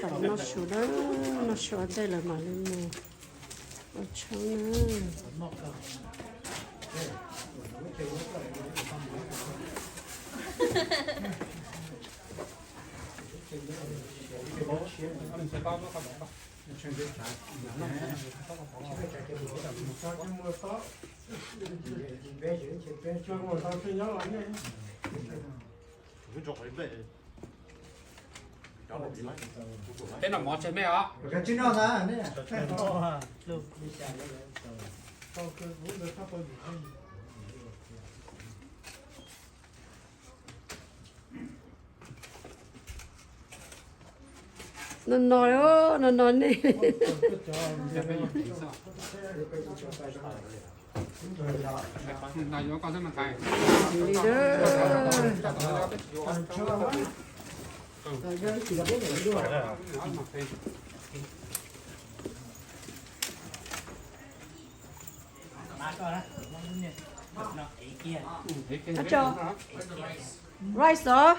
Noj su na, noj su ua ntej lawm mam li mus ua tshoob na. Peb noj mov tseg me os. No no, no no nej. Li na. Tab tso rice os.